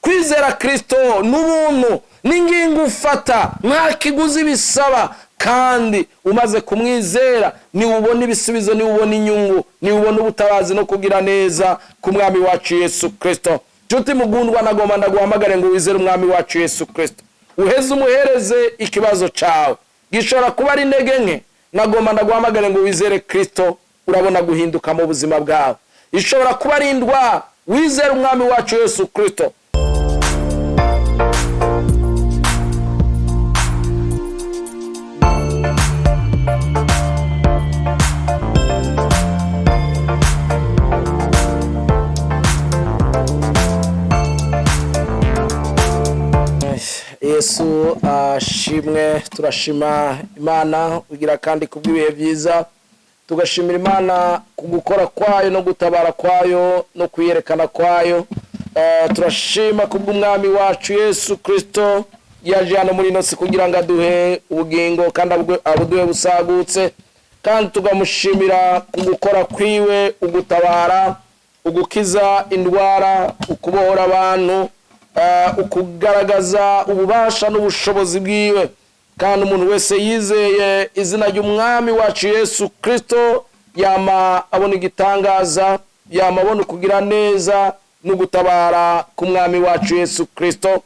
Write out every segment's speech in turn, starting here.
Kwizera Kristo n'ubuntu, n'ingingo ufata, nta kiguzi bisaba. Kandi umaze kumwizera, niwe ubona ibisubizo, niwe ubona inyungu, niwe ubona ubutabazi no kugira neza ku Mwami wacu Yesu Kristo. Nshuti mugundwa, nagomba ndaguhamagare ngo wizere Umwami wacu Yesu Kristo, uheze umuhereze ikibazo cyawe. Gishobora kuba ari intege nke. Nagomba ndaguhamagare ngo wizere Kristo, urabona guhinduka mu buzima bwawe. Ishobora kuba ari indwara, wizere Umwami wacu Yesu Kristo. Yesu ashimwe. Turashima Imana ugira kandi kubw'ibihe byiza, tugashimira Imana ku gukora kwayo no gutabara kwayo no kwiyerekana kwayo. Turashima kubw'Umwami wacu Yesu Kristo yaje hano muri ino si kugira ngo aduhe ubugingo kandi abuduhe busagutse. Kandi tukamushimira ku gukora kwiwe, ugutabara, ugukiza indwara, ukubohora abantu, ukugaragaza ububasha n'ubushobozi bwiwe. Kandi umuntu wese yizeye izina ry'Umwami wacu Yesu Kristo yama abona igitangaza, yama abona ukugira neza no gutabara k'Umwami wacu Yesu Kristo.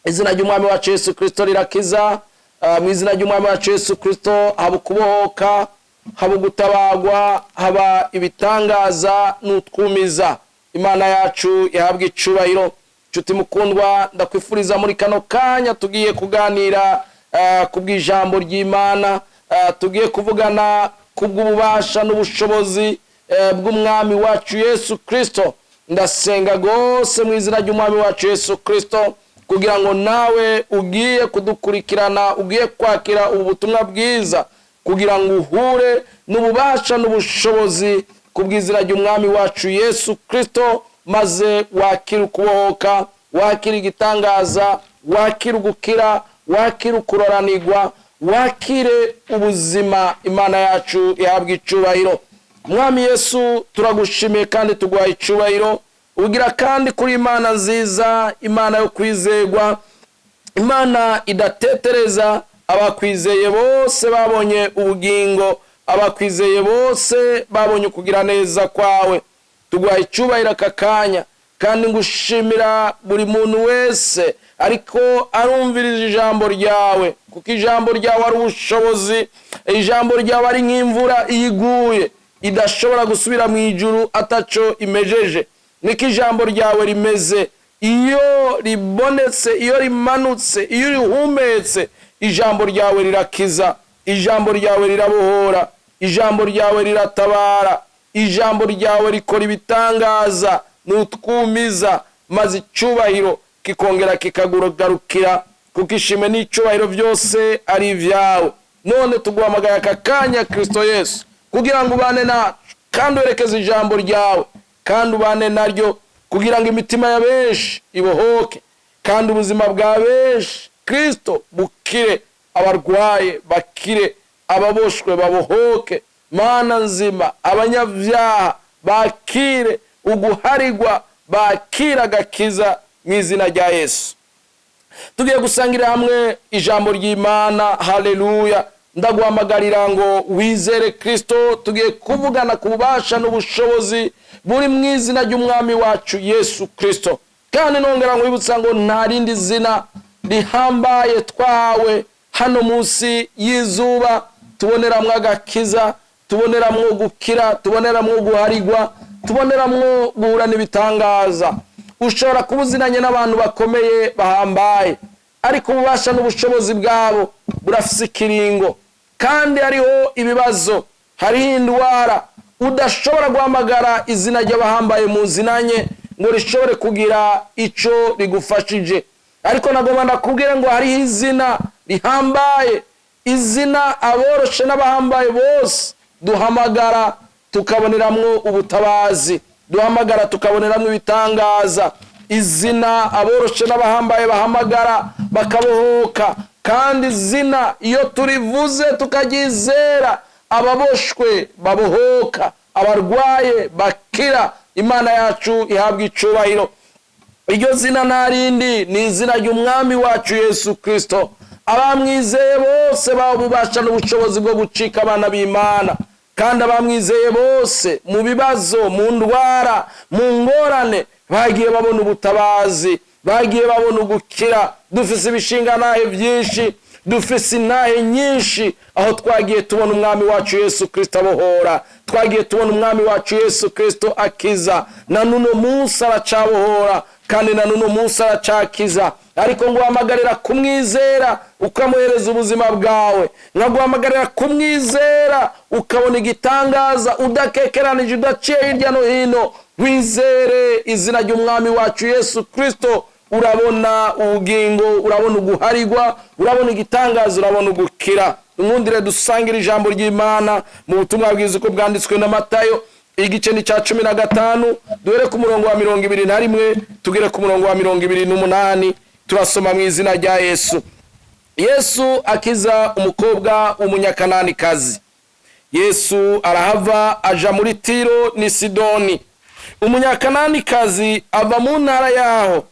Izina ry'Umwami wacu Yesu Kristo rirakiza. Mu izina ry'Umwami wacu Yesu Kristo haba ukubohoka, haba ugutabagwa, haba ibitangaza n'utwumiza. Imana yacu ihabwa icubahiro. Nshuti mukundwa, ndakwifuriza muri kano kanya tugiye kuganira ku bw'ijambo ry'Imana, tugiye kuvugana ku bw'ububasha n'ubushobozi bw'Umwami wacu Yesu Kristo. Ndasenga rwose mu izina ry'Umwami wacu Yesu Kristo kugira ngo nawe ugiye kudukurikirana, ugiye kwakira ubu butumwa bwiza, kugira ngo uhure n'ububasha n'ubushobozi ku bw'izina ry'Umwami wacu Yesu Kristo, maze wakire ukubohoka, wakire igitangaza, wakire ugukira, wakire ukuroranirwa, wakire ubuzima. Imana yacu ihabwa icubahiro. Mwami Yesu, turagushimiye kandi tuguha icubahiro. Ugira kandi kuri Imana nziza, Imana yo kwizegwa, Imana idatetereza. Abakwizeye bose babonye ubugingo, abakwizeye bose babonye ukugira neza kwawe. Tuguha icubahiro aka kanya, kandi ngushimira buri muntu wese ariko arumviriza ijambo ryawe, kuko ijambo ryawe ari ubushobozi. Ijambo ryawe ari nk'imvura iyo iguye idashobora gusubira mu ijuru ataco imejeje. Niko ijambo ryawe rimeze. Iyo ribonetse, iyo rimanutse, iyo rihumetse, ijambo ryawe rirakiza, ijambo ryawe rirabohora, ijambo ryawe riratabara, ijambo ryawe rikora ibitangaza n'utwumiza, maze icyubahiro kikongera kikagugarukira, kuko ishimwe n'icyubahiro byose ari ibyawe. None tuguhamagaye aka kanya, Kristo Yesu, kugira ngo ubane nacu kandi werekeze ijambo ryawe kandi ubane naryo, kugira ngo imitima ya benshi ibohoke kandi ubuzima bwa benshi, Kristo, bukire, abarwaye bakire, ababoshwe babohoke. Mana nzima, abanyabyaha bakire uguharigwa, bakire agakiza mu izina rya Yesu. Tugiye gusangira hamwe ijambo ry'Imana. Haleluya! Ndaguhamagarira ngo wizere Kristo. Tugiye kuvugana ku bubasha n'ubushobozi buri mu izina ry'Umwami wacu Yesu Kristo. Kandi nongera nkwibutsa ngo nta rindi zina rihambaye twahawe hano munsi y'izuba tuboneramwo agakiza, tuboneramwo gukira, tuboneramwo guharigwa, tuboneramwo guhura n'ibitangaza. Ushobora kuba uzinanye n'abantu bakomeye bahambaye, ariko ububasha n'ubushobozi bwabo burafise ikiringo. Kandi hariho ibibazo, hariho indwara udashobora guhamagara izina ry'abahambaye muzinanye ngo rishobore kugira ico rigufashije. Ariko nagomba ndakubwira ngo hariho izina rihambaye, izina aboroshe n'abahambaye bose duhamagara tukaboneramwo ubutabazi, duhamagara tukaboneramwo ibitangaza, izina aboroshe n'abahambaye bahamagara bakabohoka. Kandi izina iyo turivuze tukaryizera, ababoshwe babohoka, abarwaye bakira. Imana yacu ihabwa icubahiro. Iryo zina nta rindi, ni izina ry'Umwami wacu Yesu Kirisito. Abamwizeye bose baha ububasha n'ubushobozi bwo gucika abana b'Imana, kandi abamwizeye bose mu bibazo, mu ndwara, mu ngorane, bagiye babona ubutabazi, bagiye babona ugukira. Dufise ibishingantahe byinshi, dufise intahe nyinshi, aho twagiye tubona Umwami wacu Yesu Kirisito abohora, twagiye tubona Umwami wacu Yesu Kirisito akiza. Na nuno munsi aracabohora, kandi na nuno munsi aracakiza. Ariko nguhamagarira kumwizera, ukamuhereza ubuzima bwawe. Nkaguhamagarira kumwizera, ukabona igitangaza, udakekeranije, udaciye hirya no hino. Wizere izina ry'Umwami wacu Yesu Kirisito, urabona ubugingo, urabona uguharigwa, urabona igitangaza, urabona ugukira. Nkundire dusangire ijambo ry'Imana mu butumwa bwiza uko bwanditswe na Matayo, igice ni cya 15, duhere ku murongo wa 21 tugere ku murongo wa 28. Turasoma mu izina rya Yesu. Yesu akiza umukobwa w'Umunyakananikazi. Yesu arahava aja muri Tiro ni Sidoni. Umunyakananikazi ava mu ntara yaho,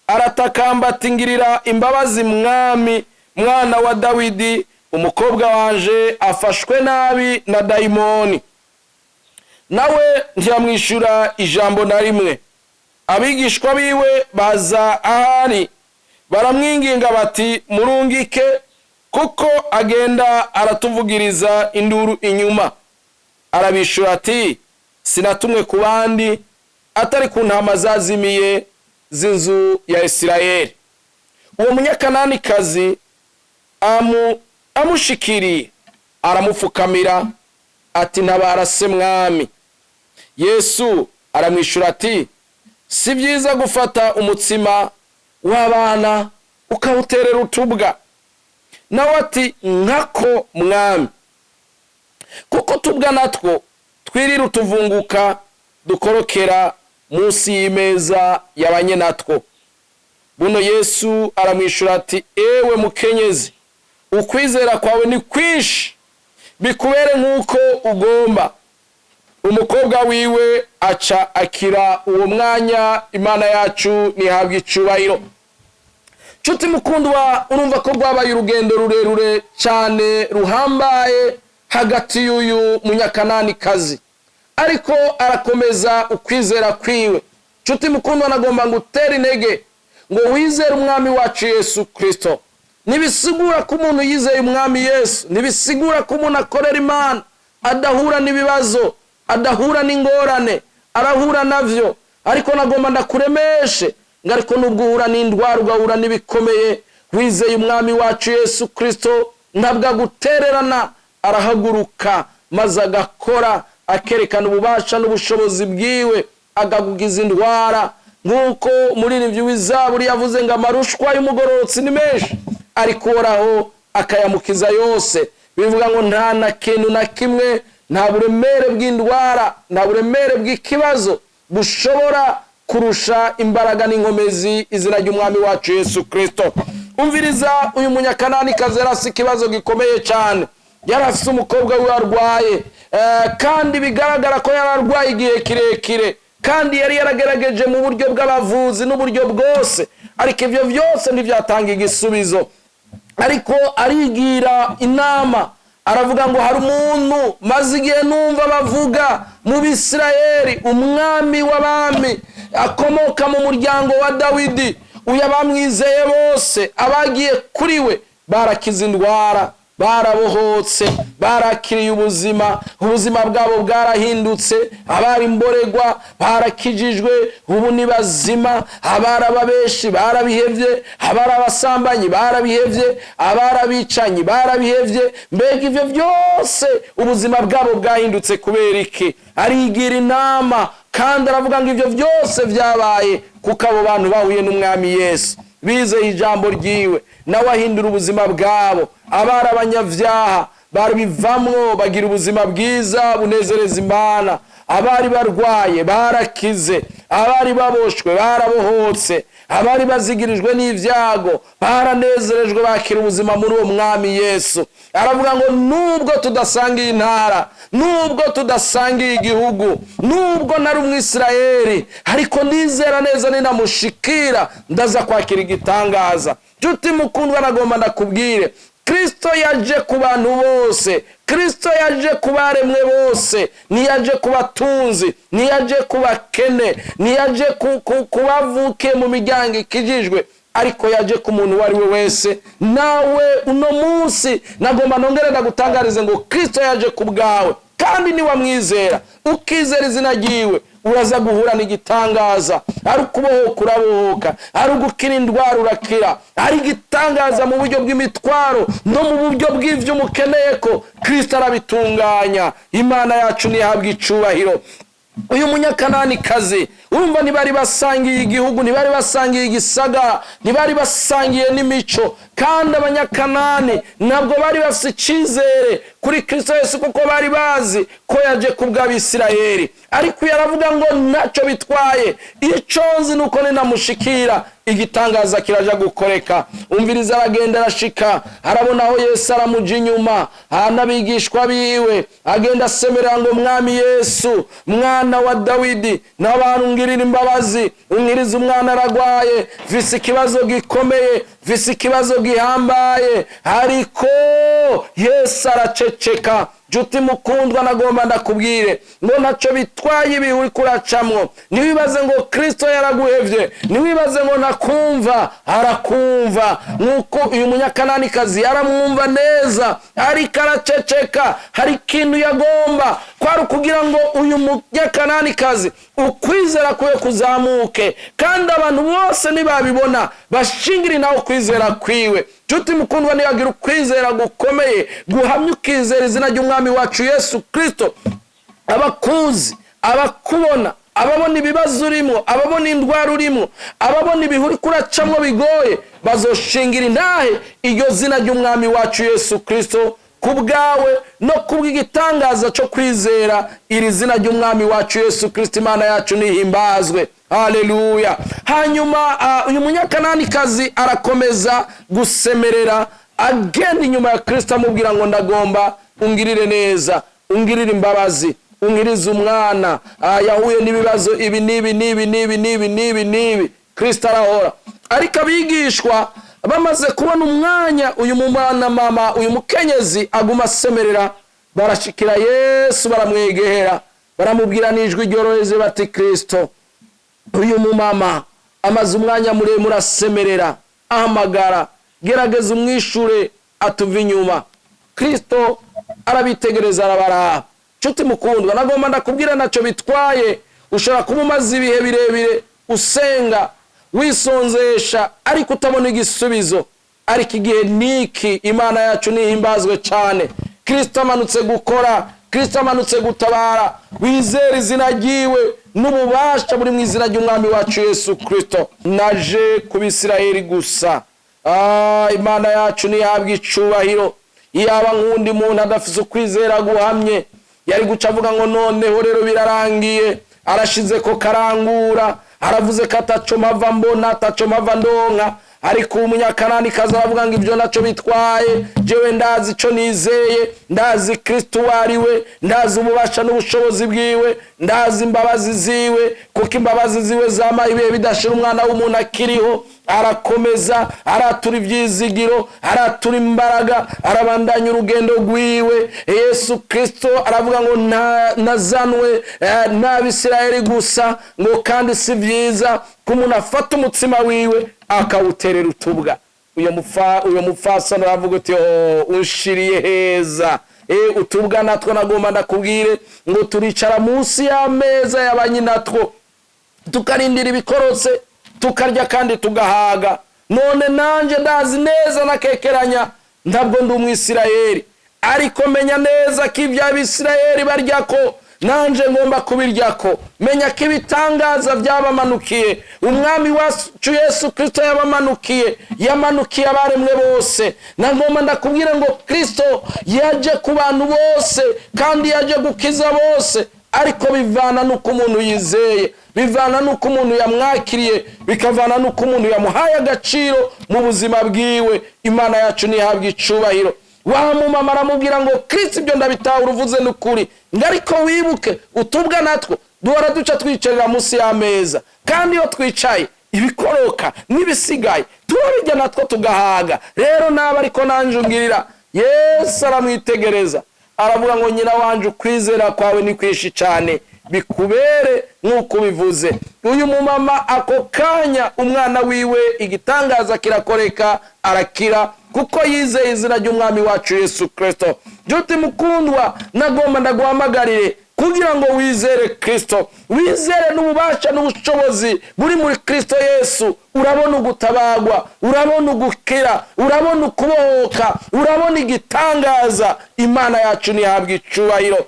aratakamba ati: "Ngirira imbabazi, Mwami, mwana wa Dawidi, umukobwa wanje afashwe nabi na dayimoni." Nawe ntiyamwishyura ijambo na rimwe. Abigishwa biwe baza ahari, baramwinginga bati: "Murungike, kuko agenda aratuvugiriza induru inyuma." Arabishyura ati: "Sinatumwe ku bandi atari ku ntama zazimiye z'inzu ya Isirayeli." Uwo Munyakananikazi amushikiriye, aramupfukamira ati: "Ntabara se, Mwami." Yesu aramwishyura ati: "Si byiza gufata umutsima w'abana ukawuterera utubwa." Nawe ati: "Nkako, Mwami, kuko tubwa natwo twirira utuvunguka dukorokera munsi y'imeza y'abanyenatwo." Buno Yesu aramwishyura ati: "Ewe mukenyezi, ukwizera kwawe ni kwinshi, bikubere nk'uko ugomba." Umukobwa wiwe aca akira uwo mwanya. Imana yacu ntihabwa icubahiro. Nshuti mukundwa, urumva ko rwabaye urugendo rurerure cyane ruhambaye hagati y'uyu Munyakananikazi, ariko arakomeza ukwizera kwiwe. Nshuti mukundwa, nagomba ngo utere intege ngo wizere Umwami wacu Yesu Kirisito. Ntibisigura ko umuntu yizeye Umwami Yesu, ntibisigura ko umuntu akorera Imana adahura n'ibibazo, adahura n'ingorane. Arahura navyo, ariko nagomba ndakuremeshe ngo ariko nubwo uhura n'indwara, ugahura n'ibikomeye, wizeye Umwami wacu Yesu Kirisito, ntabwo agutererana. Arahaguruka maze agakora, akerekana ububasha n'ubushobozi bwiwe, agakugiza indwara, nk'uko umuririmbyi w'Izaburi yavuze ngo: "Amarushwa y'umugororotsi ni menshi, ariko Uhoraho akayamukiza yose." Bivuga ngo nta na kintu na kimwe, nta buremere bw'indwara, nta buremere bw'ikibazo bushobora kurusha imbaraga n'inkomezi izina ry'Umwami wacu Yesu Kirisito. Umviriza, uyu Munyakananikazi yari afite ikibazo gikomeye cyane. Yari afite umukobwa we arwaye, kandi bigaragara ko yari arwaye igihe kirekire, kandi yari yaragerageje mu buryo bw'abavuzi n'uburyo bwose, ariko ibyo byose ntibyatanga igisubizo. Ariko arigira inama, aravuga ngo: "Hari umuntu maze igihe numva bavuga mu Bisirayeli, umwami w'abami akomoka mu muryango wa Dawidi. Uyu abamwizeye bose, abagiye kuri we, barakize indwara, barabohotse, barakiriye ubuzima, ubuzima bwabo bwarahindutse. Abari imboregwa barakijijwe, ubu ni bazima. Abari ababeshi barabihevye, abari abasambanyi barabihevye, abari abicanyi barabihevye. Mbega ivyo byose, ubuzima bwabo bwahindutse kubera iki?" Arigira inama kandi aravuga ngo ibyo byose byabaye kuko abo bantu bahuye n'Umwami Yesu, bizeye ijambo ryiwe, nawe ahindura ubuzima bwabo. Abari abanyabyaha Barabivamwo, bagira ubuzima bwiza bunezereza Imana. Abari barwaye barakize, abari baboshwe barabohotse, abari bazigirijwe n'ibyago baranezerejwe, bakira ubuzima muri uwo Mwami Yesu. Aravuga ngo nubwo tudasangiye intara, nubwo tudasangiye igihugu, nubwo nari Umwisirayeli, ariko nizera neza ninamushikira ndaza kwakira igitangaza. Nshuti mukundwa, nagomba ndakubwire, Kristo yaje ku bantu bose, Kristo yaje ku baremwe bose. Ntiyaje ku batunzi, ntiyaje ku bakene, ntiyaje ku bavukiye mu miryango ikijijwe, ariko yaje ku muntu uwo ari we wese. Nawe uno munsi nagomba nongere ndagutangarize ngo Kristo yaje ku bwawe, kandi niwamwizera, ukizera izina ryiwe, uraza guhura n'igitangaza. Ari ukubohoka urabohoka, ari ugukira indwara urakira, ari igitangaza mu buryo bw'imitwaro no mu buryo bw'ibyo umukeneye ko Kristo arabitunganya. Imana yacu ntihabwe icubahiro. Uyu Munyakananikazi, urumva, ntibari basangiye igihugu, ntibari basangiye igisagara, ntibari basangiye n'imico. Kandi Abanyakanani ntabwo bari bafite icyizere kuri Kristo Yesu, kuko bari bazi ko yaje ku bw'Abisirayeli. Ariko uyu aravuga ngo ntacyo bitwaye, icyo nzi ni uko ninamushikira igitangaza kiraja gukoreka. Umviriza, aragenda, arashika, arabona aho Yesu aramuja inyuma n'abigishwa biwe, agenda asemerera ngo: "Mwami Yesu, mwana wa Dawidi, n'abantu ngirira imbabazi, unkirize umwana, aragwaye, mfise ikibazo gikomeye, mfise ikibazo gihambaye." Ariko Yesu araceceka. Nshuti mukundwa, nagomba ndakubwire ngo ntacyo bitwaye ibihe uri kuracamwo. Ntiwibaze ngo Kristo yaraguhevye, ntiwibaze ngo ntakumva. Arakumva, nk'uko uyu Munyakananikazi yaramwumva neza, ariko araceceka. Hari ikintu yagomba, kwari ukugira ngo uyu Munyakananikazi ukwizera kwe kuzamuke, kandi abantu bose nibabibona bashingire nawe ukwizera kwiwe. Nshuti mukundwa, nibagira ukwizera gukomeye, guhamya, ukizera izina ry'Umwami wacu Yesu Kristo, abakuzi, abakubona, ababona ibibazo urimo, ababona indwara urimo, ababona ibihe uri kuracamwo bigoye, bazoshingira intahe iryo zina ry'Umwami wacu Yesu Kristo ku bwawe no kubw'igitangaza cyo kwizera iri zina ry'Umwami wacu Yesu Kristo. Imana yacu nihimbazwe, haleluya. Hanyuma uyu Munyakananikazi arakomeza gusemerera, agenda inyuma ya Kristo, amubwira ngo: "Ndagomba ungirire neza, ungirire imbabazi, unkirize umwana, yahuye n'ibibazo ibi n'ibi n'ibi n'ibi n'ibi n'ibi n'ibi." Kristo arahora. Ariko abigishwa bamaze kubona umwanya uyu mumana mama, uyu mukenyezi aguma asemerera, barashikira Yesu, baramwegera, baramubwira n'ijwi ryoroheje bati: "Kristo, uyu mumama amaze umwanya muremure asemerera, ahamagara, gerageza umwishure atuva inyuma." Kristo arabitegereza, arabaraba. Nshuti mukundwa, nagomba ndakubwira, ntacyo bitwaye, ushobora kuba umaze ibihe birebire usenga, wisonzesha, ariko utabona igisubizo. Ariko igihe niki, Imana yacu nihimbazwe cyane. Kristo amanutse gukora, Kristo amanutse gutabara. Wizere izina ryiwe n'ububasha buri mu izina ry'Umwami wacu Yesu Kristo. "Naje ku Bisirayeli gusa." Imana yacu ntihabwa icubahiro. Iyaba nk'undi muntu adafise ukwizera guhamye, yari guca avuga ngo noneho rero birarangiye, arashize ko karangura, aravuze ko ataco mpava mbona, ataco mpava ndonka. Ariko uwo Munyakananikazi aravuga ngo ibyo naco bitwaye, jewe ndazi ico nizeye, ndazi Kristo uwo ari we, ndazi ububasha n'ubushobozi bwiwe, ndazi imbabazi ziwe, kuko imbabazi ziwe zama ibihe bidashira umwana w'umuntu akiriho. Arakomeza aratura ibyizigiro, aratura imbaraga, arabandanya urugendo rwiwe. Yesu Kristo aravuga ngo nazanwe n'Abisirayeli gusa, ngo kandi si byiza ko umuntu afata umutsima wiwe akawuterera utubwa. Uyo mupfasoni aravuga uti: "Oh, unshiriye heza." Utubwa natwo, nagomba ndakubwire ngo turicara munsi y'ameza y'abanyinatwo, tukarindira ibikorotse, tukarya kandi tugahaga. None nanjye ndazi neza, nakekeranya, ntabwo ndi Umwisirayeli, ariko menya neza ko ibyo Abisirayeli barya ko Nanje ngomba kubiryako. Menya ko ibitangaza byabamanukiye, Umwami wacu Yesu Kristo yabamanukiye, yamanukiye abaremwe bose. Nagomba ndakubwira ngo Kristo yaje ku bantu bose kandi yaje gukiza bose, ariko bivana n'uko umuntu yizeye, bivana n'uko umuntu yamwakiriye, bikavana n'uko umuntu yamuhaye agaciro mu buzima bwiwe. Imana yacu ntihabwe icubahiro. Wa mumama aramubwira ngo: "Kristo, ibyo ndabitahura, uvuze n'ukuri, ngo ariko wibuke utubwa natwo duhora duca twicarira munsi y'ameza, kandi iyo twicaye ibikoroka n'ibisigaye turabijya natwo tugahaga. Rero naba ariko nanjye ungirira." Yesu aramwitegereza, aravuga ngo: "Nyina wanje, ukwizera kwawe ni kwinshi cyane, bikubere nk'uko ubivuze." Uyu mumama ako kanya umwana wiwe igitangaza kirakoreka, arakira, kuko yizeye izina ry'Umwami wacu Yesu Kirisito. Nshuti mukundwa, nagomba ndaguhamagarire kugira ngo wizere Kirisito, wizere n'ububasha n'ubushobozi buri muri Kirisito Yesu. Urabona ugutabagwa, urabona ugukira, urabona ukubohoka, urabona igitangaza. Imana yacu ntihabwa icubahiro.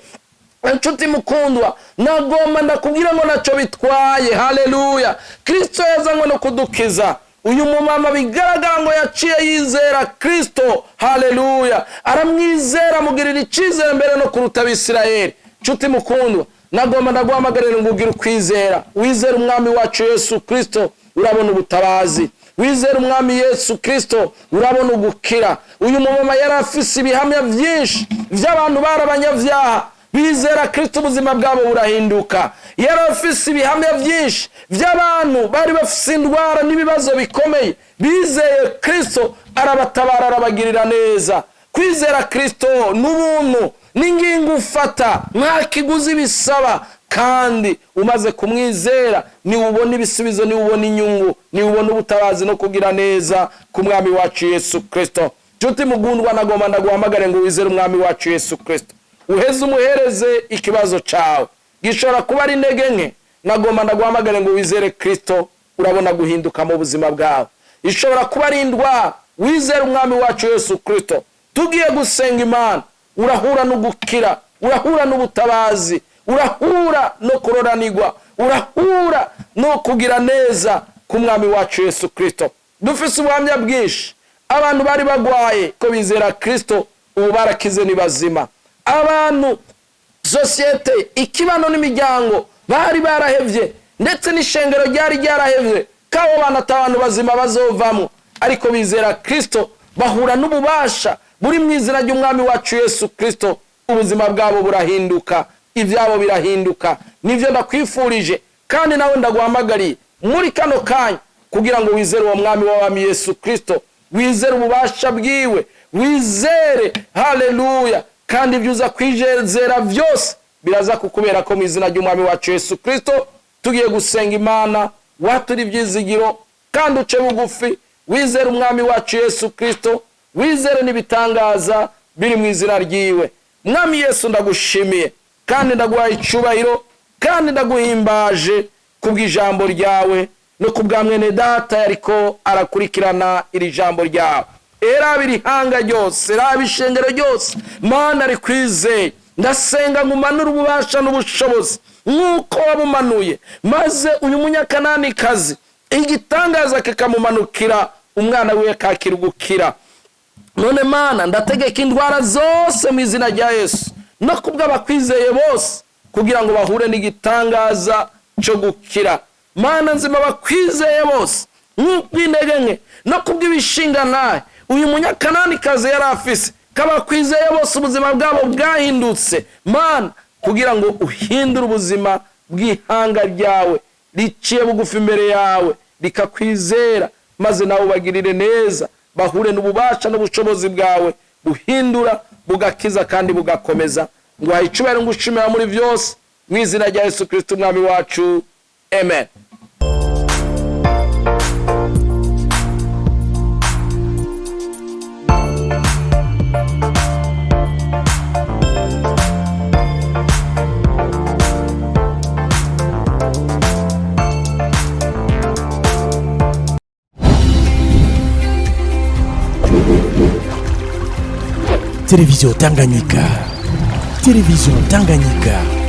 Inshuti mukundwa, nagomba ndakubwira ngo nacyo bitwaye. Haleluya! Kirisito yazanywe no kudukiza. Uyu mumama bigaragara ngo yaciye yizera Kirisito. Haleluya! Aramwizera, amugirira icyizere mbere no kuruta Abisirayeli. Nshuti mukundwa, nagomba ndaguhamagarira ngo ugire ukwizera, wizere Umwami wacu Yesu Kirisito, urabona ubutabazi. Wizere Umwami Yesu Kirisito, urabona ugukira. Uyu mumama yari afise ibihamya byinshi by'abantu bari abanyabyaha, bizera Kirisito, ubuzima bwabo burahinduka. Yari afise ibihamya byinshi by'abantu bari bafise indwara n'ibibazo bikomeye, bizeye Kirisito, arabatabara, arabagirira neza. Kwizera Kirisito n'ubuntu, n'ingingo ufata, nta kiguzi bisaba, kandi umaze kumwizera niwe ubona ibisubizo, niwe ubona inyungu, niwe ubona ubutabazi no kugira neza ku Mwami wacu Yesu Kirisito. Nshuti mugundwa, nagomba ndaguhamagare ngo wizere Umwami wacu Yesu Kirisito, uheze umuhereze ikibazo cyawe, gishobora kuba ari intege nke. Nagomba ndaguhamagare ngo wizere Kirisito, urabona guhinduka mu buzima bwawe. Ishobora kuba ari indwara, wizere Umwami wacu Yesu Kirisito, tugiye gusenga Imana, urahura no gukira, urahura n'ubutabazi, urahura no kuroranirwa, urahura no kugira neza ku Mwami wacu Yesu Kirisito. Dufise ubuhamya bwinshi, abantu bari bagwaye ko bizera Kirisito, ubu barakize, ni bazima. Abantu, sosiyete, ikibano n'imiryango bari barahevye, ndetse n'ishengero ryari ryarahevye kabo bana ata abantu bazima bazovamo, ariko bizera Kirisito, bahura n'ububasha buri mu izina ry'Umwami wacu Yesu Kirisito, ubuzima bwabo burahinduka, ibyabo birahinduka. Nibyo ndakwifurije, kandi nawe ndaguhamagariye muri kano kanya kugira ngo wizere uwo Mwami w'abami Yesu Kirisito, wizere ububasha bwiwe, wizere. Haleluya! Kandi ibyo uza kwizera byose biraza kukubera ko mu izina ry'Umwami wacu Yesu Kirisito. Tugiye gusenga Imana, watura ibyizigiro kandi uce bugufi, wizere Umwami wacu Yesu Kirisito, wizere n'ibitangaza biri mu izina ryiwe. Mwami Yesu, ndagushimiye kandi ndaguhaye icubahiro kandi ndaguhimbaje kubw'ijambo ryawe no kubwa mwene data yariko arakurikirana iri jambo ryawe. Eraba iri hanga ryose, raba ishengero ryose, Mana, rikwizeye. Ndasenga ngo umanure ububasha n'ubushobozi nk'uko wabumanuye, maze uyu Munyakananikazi igitangaza kikamumanukira, umwana wiwe kakira gukira. None Mana, ndategeka indwara zose mu izina rya Yesu no kubw'abakwizeye bose kugira ngo bahure n'igitangaza cyo gukira. Mana nzima, bakwizeye bose, nk'ubw'intege nke no kubw'ibishingantahe uyu Munyakananikazi yari afise, kabakwizeye bose ubuzima bwabo bwahindutse. Mana, kugira ngo uhindure ubuzima bw'ihanga ryawe riciye bugufi imbere yawe, rikakwizera, maze nawe ubagirire neza, bahure n'ububasha n'ubushobozi bwawe buhindura, bugakiza kandi bugakomeza. Ngo icubahiro, ngushimira muri byose, mu izina rya Yesu Kirisito Umwami wacu, amen. Télévision Tanganyika. Télévision Tanganyika.